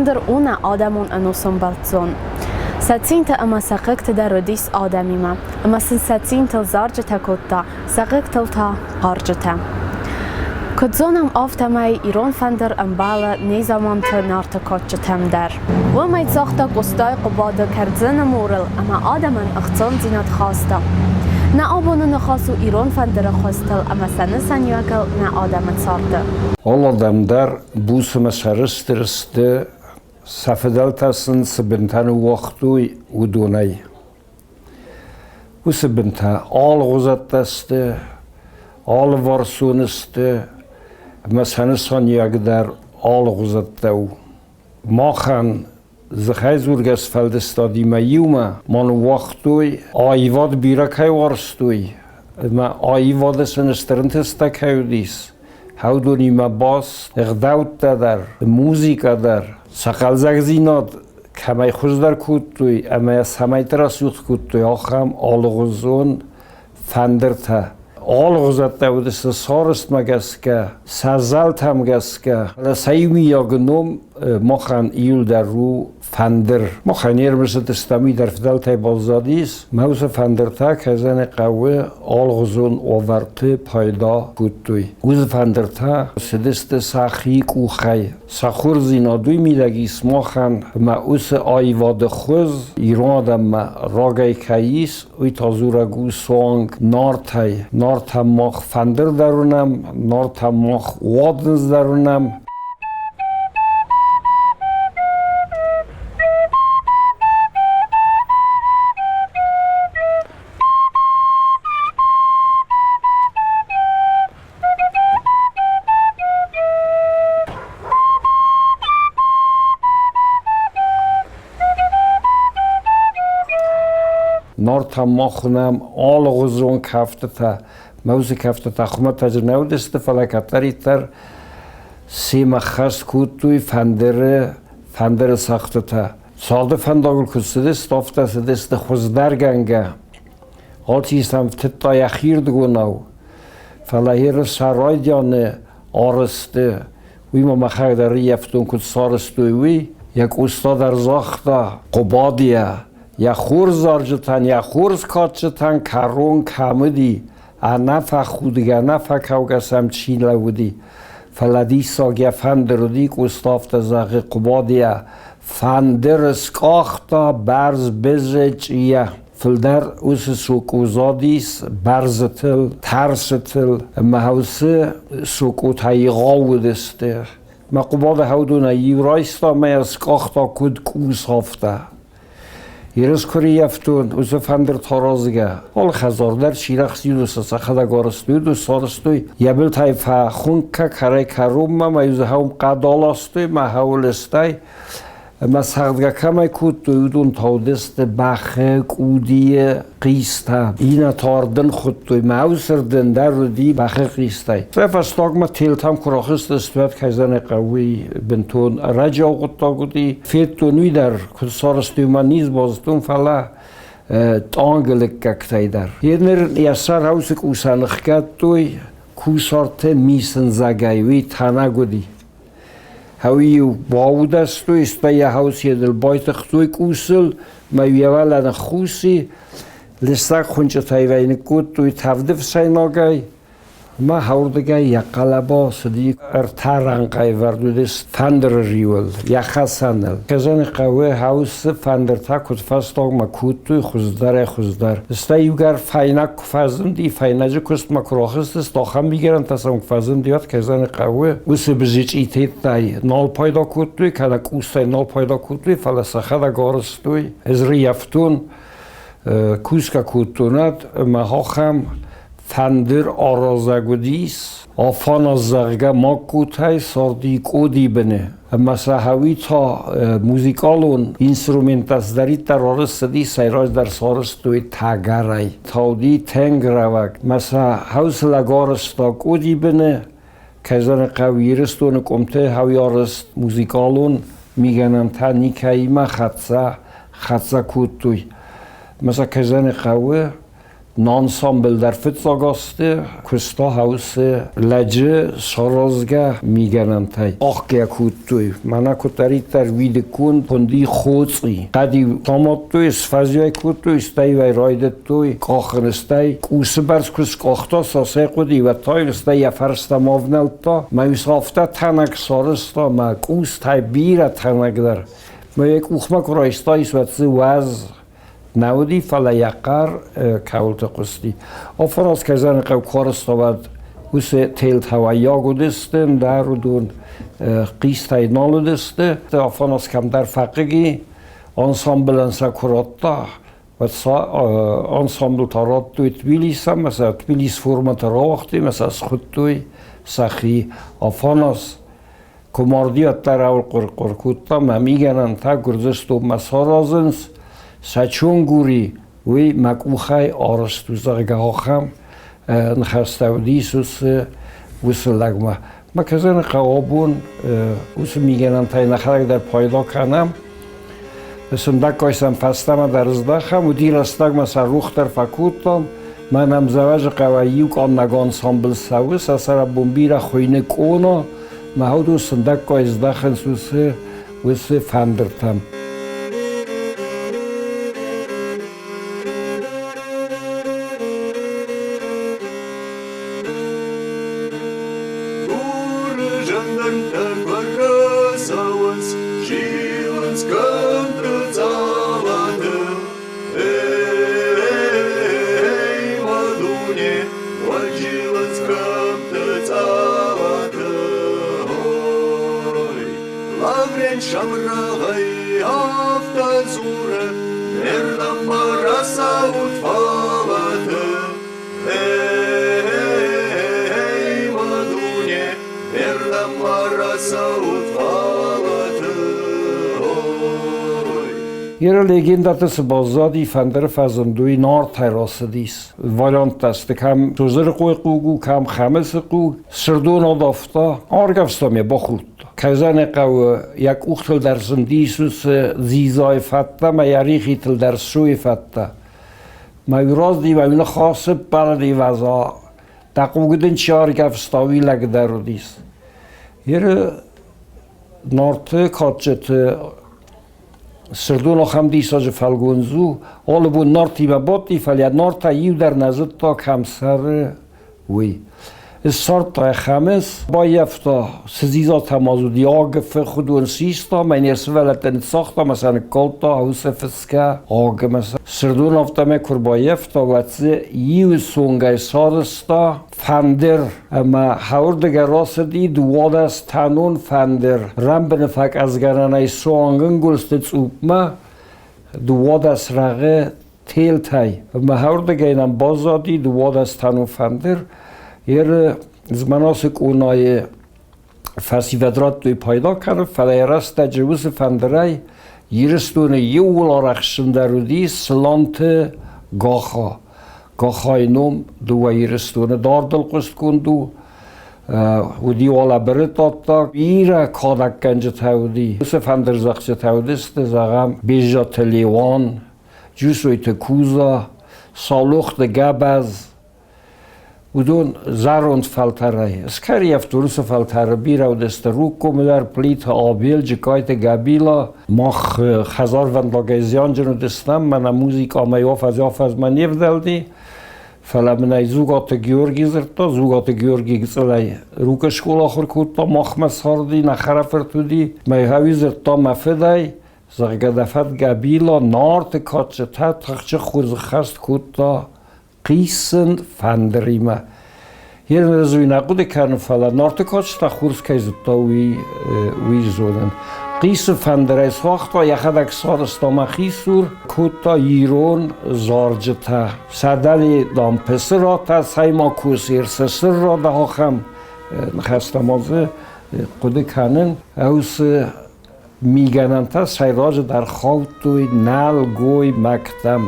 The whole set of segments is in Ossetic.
Фӕндыр у нӕ адӕмон ӕнусон бӕлццон. Сӕ цинтӕ ӕмӕ сӕ хъыгты дӕр уыдис адӕмимӕ, ӕмӕ сын сӕ цинтыл зарджытӕ кодта, сӕ хъыгтыл та хъарджытӕ. Куыд зонӕм, афтӕмӕй ирон фӕндыр ӕмбӕлы незаманты Нарты кадджытӕм дӕр. Уымӕй цагъта Къостайы Хъуыбады кӕрдзыны мурыл ӕмӕ адӕмӕн ӕхцондзинад хаста. Нӕ абоны ныхас у ирон фӕндыры хуызтыл ӕмӕ сӕ нысаниуӕгыл нӕ адӕмы царды. Алы адӕм дӕр буц ӕмӕ сӕрыстыр сты, сӕ фыдӕлтӕ сын цы бынтӕ ныууагътой, уыдонӕй. Уыцы бынтӕ алыгъуызӕттӕ сты, алыварсон сты ӕмӕ сӕ нысаниуӕг дӕр алыгъуызӕттӕ у. Махӕн дзыхӕйдзургӕ сфӕлдыстадимӕ иумӕ ма ныууагътой, аивад бирӕ кӕй уарзтой ӕмӕ аивады сын стыр ӕнтысттӕ кӕй уыдис, уыдонимӕ баст ӕгъдӕуттӕ дӕр, музыкӕ дӕр. Сӕ хъӕлдзӕгдзинад кӕмӕй хуыздӕр кодтой ӕмӕ цӕмӕйты рӕсугъд кодтой, ахӕм алыгъуызон фӕндыртӕ. Алыгъуызӕттӕ уыдысты сарӕзтмӕ гӕсгӕ, сӕ зӕлтӕм гӕсгӕ. Фӕлӕ сӕ иумиаг ном махӕн иуылдӕр у фӕндыр. Махӕн не рымысыдыстӕм, уый дӕр фыдӕлтӕй баззадис. Мӕ уыцы фӕндыртӕ кӕй хъӕуы алыгъуызон уавӕрты пайда кодтой. Уыцы фӕндыртӕ цыдысты сӕхи къухӕй. Сӕ хорздзинад уый мидӕг ис махӕн, ӕмӕ уыцы аивады хуыз ирон адӕммӕ рагӕй кӕй ис, уый та дзурӕг у суанг Нартӕй. Нартӕм мах фӕндыр дӕр уынӕм, Нартӕм мах уадындз дӕр уынӕм. Нартӕм ма хуынӕм алыгъуызон кӕфтытӕ. Мӕ уыцы кӕфтытӕ хуымӕтӕджы нӕ уыдысты, фӕлӕ кӕддӕриддӕр семӕ хӕст кодтой фӕндыры, фӕндыры цӕгъдтытӕ. Царды фӕндагыл куыд цыдысты, афтӕ цыдысты хуыздӕргӕнгӕ. Алчи сӕм тыдта йӕхирдыгонау, фӕлӕ ерыс сӕ райдианы арӕзты, уый ма махӕй дӕр ӕрыййӕфтон, куыд сарӕзтой, уый. Йӕ Къоста дӕр загъта Хъуыбадыйӕ, йӕ хорз зарджытӕн, йӕ хорз кадджытӕн кӕрон кӕм уыди, ӕнӕфӕхудгӕ, ӕнӕфӕкӕугӕ сӕм чи лӕууыди. Фӕлӕ диссаг йӕ фӕндыр уыди, Къоста афтӕ зӕгъы Хъуыбадыйӕ, фӕндыр скъахта бӕрз бызы чъийӕ. Фылдӕр уыцы сукъу задис бӕрзытыл, тӕрсытыл ӕмӕ уыцы сукъутӕ егъау уыдысты. Мӕ Хъуыбады хӕудонӕй иу райста ӕмӕ йӕ скъахта куыд къус, афтӕ. Ерыс куы рыййӕфтон, уыцы фӕндыртӕ аразгӕ. Алы хӕдзар дӕр сирӕхсиуды сӕ сӕхӕдӕг арӕзтой, уыдон сарӕзтой. Йӕ былтӕй фӕхуынкъ кӕрӕй-кӕронмӕ ӕмӕ иу дзы хӕуын хъӕд аластой мӕ хӕуыл стӕй Ӕмӕ цӕгъдгӕ кӕмӕй кодтой, уыдон та уыдысты бӕхы, къудийы хъистӕ. Иннӕтӕ ӕрдын хуыдтой. Мӕ ӕвзӕрдын дӕр уыди бӕхы хъистӕй. Сӕ фӕстагмӕ телтӕм куы рахызтысты, уӕд кӕй зӕгъын ӕй хъӕуы, уый бынтон ӕрӕджиау хъуыддаг уыди. Федтон уый дӕр, куыд сарӕзтой, мӕ низ базыдтон, фӕлӕ тъангы лыггӕгтӕй дӕр. Ныр йӕ сӕр уыцы къусӕн ӕхгӕдтой, кусарты мисындзӕгӕй, уый тӕнӕг уыди. Хӕуи-иу баудӕстой, стӕй йӕ хӕуседыл байтыгътой къусыл, мӕ йӕ уӕлӕ ныххуси, лыстӕг хуынчъытӕй ныккодтой тӕвды ӕфсӕйнагӕй, Мӕ хӕрдгӕ йӕ хъӕлӕба цыди ӕртӕ рӕнхъӕй вӕрд уыдис фӕндыры риуыл, йӕ хӕцӕныл. Казаны хъӕуы хаусы фӕндыртӕ куыд фӕстагмӕ кодтой хуыздӕрӕй-хуыздӕр. Стӕй иугӕр фӕйнӕг куы фӕзынди, фӕйнӕджы куыстмӕ куы рахызтысты, ахӕм мигӕнӕнтӕ сӕм куы фӕзынди, уӕд Казаны хъӕуы уыцы бызычъитеттӕй нал пайда кодтой, кӕнӕ къустӕй нал пайда кодтой, фӕлӕ сӕхӕдӕг арӕзтой. Ӕз рыййӕфтон, кусгӕ кодтон ӕд ӕмӕ ахӕм фӕндыр аразӕг уыдис, Афанас, зӕгъгӕ, Магкотӕй царди Къоди быны. Ӕмӕ сӕ хӕуи та музыкалон инструменттӕ цыдӕриддӕр арӕзт цыди, сӕйраджыдӕр сарӕзтой тӕгӕрӕй. Тауди тӕнгрӕвӕг. Мӕ сӕ хӕусы лӕг арӕзта Къоди быны, кӕй зӕгъын хъӕуы, Ирыстоны къуымты хӕуи арӕзт музыкалон мигӕнӕнтӕ никӕимӕ хӕццӕ кодтой. Мӕ сӕ кӕй зӕгъын хъӕуы, Ансамбль дӕр фыццаг азты куыста хаусы лӕджы саразгӕ мигӕнӕнтӕй. Къахгӕ кодтой, мӕнӕ куыддӕриддӕр уидыггонд хуынди хоцъи. Хъӕд-иу самадтой, сфӕзиай кодтой, стӕй-иу ӕй райдыдтой къахын, стӕй къусы бӕрц куы скъахта, цасӕй хъуыди, уӕд та-иу стӕй йӕ фӕрстӕм авнӕлдта, мӕ-иу сӕ афтӕ тӕнӕг сарӕзта, мӕ къустӕй бирӕ тӕнӕгдӕр. Мӕ йӕ къухмӕ куы райстаис, уӕд дзы уӕз нӕ уыди, фӕлӕ йӕ хъӕр кӕуылты хъуысти. Офорос кӕй хъӕу Коростовад уыцы телтӕ уӕййаг уыдысты, ӕндӕр уыдон хъистӕй нал уыдысты. Афанас кӕмдӕр фӕхъыг и, ансамблӕн сӕ куы радта, уӕд сӕ ансамбл та радтой Тбилисӕн, ӕмӕ сӕ Тбилис формӕтӕ рауагътой ӕмӕ сӕ схуыдтой сӕхи Афанас. Куы марди, уӕддӕр хъуыр-хъуыр кодта, мӕ мигӕнӕнтӕ Гуырдзыстонмӕ саразынц, сӕ чонгури, уый мӕ къухӕй арӕзт у, зӕгъгӕ, ахӕм ныхӕстӕ уыдис уыцы лӕгмӕ. Мӕ кӕзӕны хъӕуы абон уыцы мигӕнӕнтӕй нӕхӕдӕг дӕр пайда кӕнӕм. Сындӕггай сӕм фӕстӕмӕ дӕр здӕхӕм, уыди рӕстӕгмӕ сӕ рух дӕр фӕкодтам. Мӕнӕ Мзӕвӕзы хъӕуӕй иу къаннӕг ансамбль цӕуы, сӕ сӕраппон бирӕ хуыйны Къона. Мӕ уыдон сындӕггай здӕхынц уыцы фӕндыртӕм. Дуры зӕндӕрттӕ куы рацӕуынц, зилынц кӕмтты цъалаты. Эй, мӕ дуне, уӕд зилынц кӕмтты цъалаты. Ой, Лаврен сӕмрӕгъӕй афтӕ дзуры, ме рдӕм ма рацӕут фалӕты. Эй, мӕ дуне, ме рдӕм ма рацӕут фалӕты. Ой. Иры легендӕты цы баззади, фӕндыры фӕзынд, уый Нартӕй рацыдис. Варианттӕ сты, кӕм Созырыхъойы хъуг у, кӕм Хӕмыцы хъуг. Сырдон адафта, аргӕвста мӕ бахудта. Кӕй хъӕуы, йӕ къухтыл дӕр зындис уыцы дзидзайы фӕдтӕ ӕмӕ йӕ рихитыл дӕр сойы фӕдтӕ. Мӕ разди мӕ ныхасы ппӕлыди ваза. Дӕ хъуг дын чи аргӕвста, уый лӕг дӕр уыдис. Иры Нарты кадджыты Сырдон ахӕм диссаджы фӕлгондз у, алы бон Нартимӕ бадти, фӕлӕ Нартӕй иу дӕр нӕ зыдта, кӕм цӕры, уый. Ссардта Хӕмыц, баййӕфта, цы дзидзатӕ ма дзы уыди, агы фыхуыдон систа, мӕ не сывӕллӕттӕ ныццагъта ӕмӕ сӕ ныккалдта уыцы фыцгӕ агмӕ. Сырдон афтӕмӕй куы рбаййӕфта, уӕд дзы иу цонгӕй сарӕзта фӕндыр ӕмӕ хӕуырдыгӕй рацыди дыууадӕстӕнон фӕндыр. Рӕмбыны фӕкъӕдзгӕнӕнӕй суанг ӕнгуылдзты цъупмӕ 12 рӕгъы телтӕй. Ӕмӕ хӕуырдыгӕй нӕм баззади дыууадӕстӕнон фӕндыр. Еры Змӕнасы къонайы фӕсивӕд радтой пайда кӕнын, фӕлӕ йӕ рӕстӕджы уыцы фӕндырӕй Ирыстоны иууыл арӕхстджындӕр уыди Сланты Гаха. Гахайы ном дыууӕ Ирыстоны дардыл хъуыстгонд у. Уыди уалӕ Брытъаттаг, бирӕ кадӕггӕнджытӕ уыди. Уыцы фӕндырдзӕгъдджытӕ уыдысты, зӕгъӕм, Беззаты Леуан, Джусойты Куза, Саулохты Гӕбӕз. Уыдон зӕронд фӕлтӕрӕй, скӕрйӕфт уыцы фӕлтӕры бирӕ уыдысты Рукъгомы дӕр, Плиты Абел, Джыккайты Гӕбила. Мах хӕдзарвӕндагӕй зианджын уыдыстӕм, мӕнӕ музыкӕ ӕмӕ афӕдз-афӕдзмӕ не вдӕлди. Фӕлӕ мын ӕй Дзугаты Георги дзырдта. Дзугаты Георги гыццылӕй Рукъы скъола ахуыр кодта, махмӕ царди, нӕ хӕрӕфырт уыди. Мӕ дзырдта мӕ фыдӕй, зӕгъгӕ, дӕ фыд Гӕбила Нарты кадджытӕ тыхджын хорзыххӕст кодта хъисын фӕндыримӕ. Йе ӕз уый нӕ хъуыды кӕнын, фӕлӕ Нарты кадджытӕ хорз кӕй зыдта, уый зонын. Хъисы фӕндырӕй суагъта, йӕхӕдӕг сарӕзта мӕхи цур, кодта ирон зарджытӕ. Сӕ дӕле, дам, пысыратӕ, цӕй-ма кусир, цы сырра ахӕм ныхӕстӕ ма дзы хъуыды кӕнын. Уыцы мигӕнӕнтӕ сӕйраджыдӕр хаудтой нӕлгоймӕгтӕм.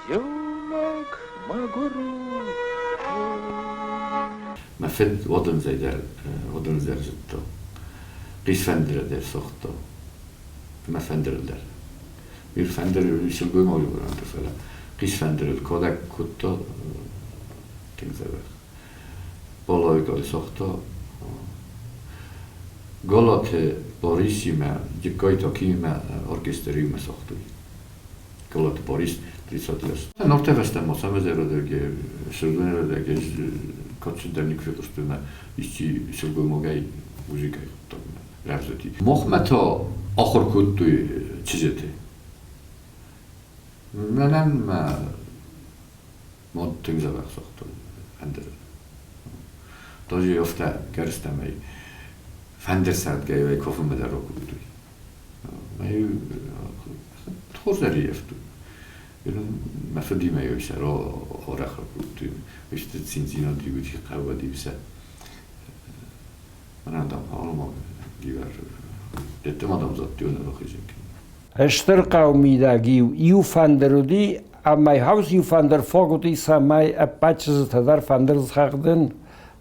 Еунӕг мӕгур. Мӕ фыд уадындзӕй дӕр уадындз дӕр зыдта, хъисфӕндыры дӕр цагъта ӕмӕ фӕндырыл дӕр. Ир фӕндыр сылгоймаджы уырӕнты, фӕлӕ хъисфӕндырыл кадӕг кодта тынг дзӕбӕх. Балалайкӕйы цагъта Галаты Борисимӕ, Джыккайты Акимимӕ оркестр иумӕ цагътой. Галаты Борис 30 азты. Ногтӕ фӕстӕмӕ цӕмӕдзӕрӕдӕг, сырдонӕрӕдӕг ӕз кадджындӕр никуы фехъуыстон ӕмӕ исчи сылгоймагӕй музыкӕйы хъуыддагмӕ рӕвдзыди. Махмӕ та ахуыр кодтой чызджыты. Мӕнӕн мӕ мад тынг дзӕбӕх цагъта ӕндӕр. Даже афтӕ гӕрзтӕмӕй фӕндыр цӕгъдгӕйӕ кофемӕ дӕр ракодтой. Хорз ӕрыййӕфтой. Мӕ фыдимӕ сӕ арӕх ракодтой. Исты циндзинад-иу уыди, хъӕуӕд-иу сӕ. Мӕнӕн, дам, алымаг гивӕр деттӕмӕ, дам, зӕдтион ӕрахизын кӕнын. Стыр хъӕуы мидӕг-иу иу фӕндыр уыди, ӕмӕ хауз иу фӕндыр фаг уыди, цӕмӕй ӕппӕт чызджытӕ дӕр фӕндыр цӕгъдын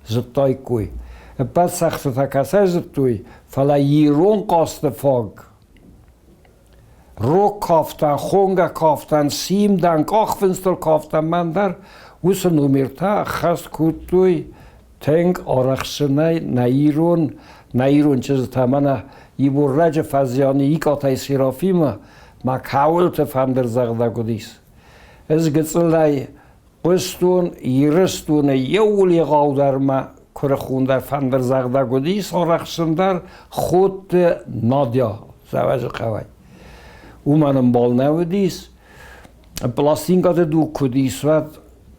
зыдтаиккой. Ӕппӕт цӕгъдтытӕ кӕцӕй зыдтой, фӕлӕ ирон хъазты фаг рог кафтӕн, хонгӕ кафтӕн, симдӕн, къахфындзтыл кафтӕн мӕн дӕр уыцы номертӕ ӕххӕст кодтой тынг арӕхстджынӕй нӕ ирон, нӕ ирон чызджытӕ мӕнӕ Иборраджы фӕзианы Икъатӕй Серафимӕ ма кӕуылты фӕндырдзӕгъдӕг уыдис. Ӕз гыццылӕй хъуыстон Ирыстоны иууыл егъаудӕр ма куырыхондӕр фӕндырдзӕгъдӕг уыдис арӕхстджындӕр Ходты Надя Дзӕуӕджыхъӕуӕй. Уымӕн ӕмбал нӕ уыдис. Пластинкӕты дуг куы уыдис, уӕд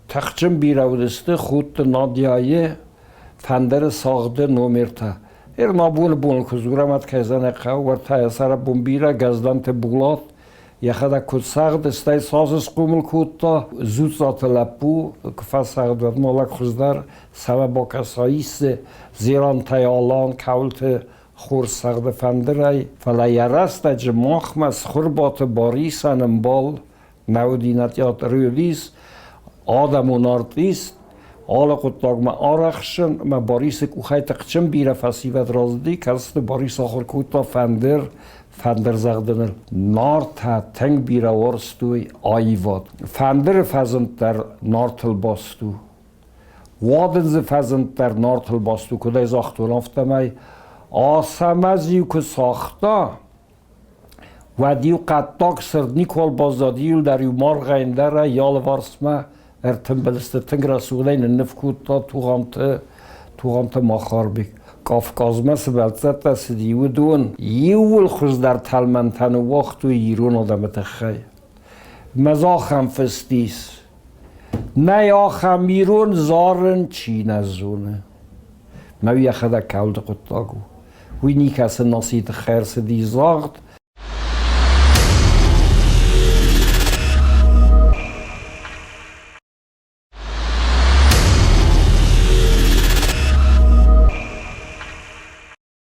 тыхджын бирӕ уыдысты Ходты Надяйы фӕндыры цагъды номертӕ. Ӕрмабоны бон куы дзурӕм, уӕд кӕй зӕгъын ӕй хъӕуы, уӕртӕ йӕ сӕраппонд бирӕ Гӕздӕнты Булат йӕхӕдӕг куыд цагъд, стӕй цас схъомыл кодта, Дзуццаты лӕппу куы фӕцагъд, уӕд ма лӕг хуыздӕр цӕмӕ бакӕса исы Дзерантӕй Алан кӕуылты хорз цагъды фӕндырӕй, фӕлӕ йӕ рӕстӕджы махмӕ Цхуырбаты Барисӕн ӕмбал нӕ уыди нӕ театры уыдис адӕмон артист, алы хъуыддагмӕ арӕхсын ӕмӕ Барисы къухӕй тыхджын бирӕ фӕсивӕд рацыди, кӕцыты Барис ахуыр кодта фӕндыр, фӕндырдзӕгъдыныл. Нартӕ тынг бирӕ уарзтой аивад. Фӕндыры фӕзынд дӕр Нартыл баст у. Уадындзы фӕзынд дӕр Нартыл баст у, куыд ӕй загътон, афтӕмӕй Ацӕмӕз-иу куы цагъта, уӕд-иу хъӕддаг сырд никуал баззад, иуылдӕр-иу маргъӕй ӕндӕрӕй йӕ алыварсмӕ ӕртымбыл сты, тынг рӕсугъдӕй нынныв кодта Тугъанты, Тугъанты Махарбег. Кавказмӕ цы бӕлццӕттӕ цыди, уыдон иууыл хуыздӕр тӕлмӕнтӕ ныууагътой ирон адӕмы тыххӕй. Мӕ дзы ахӕм фыст ис. Нӕй ахӕм ирон зарын чи нӕ зоны. Мӕ йӕхӕдӕг кӕуылты хъуыддаг у. Уый никӕцы нацийы тыххӕй ӕрцыди загъд.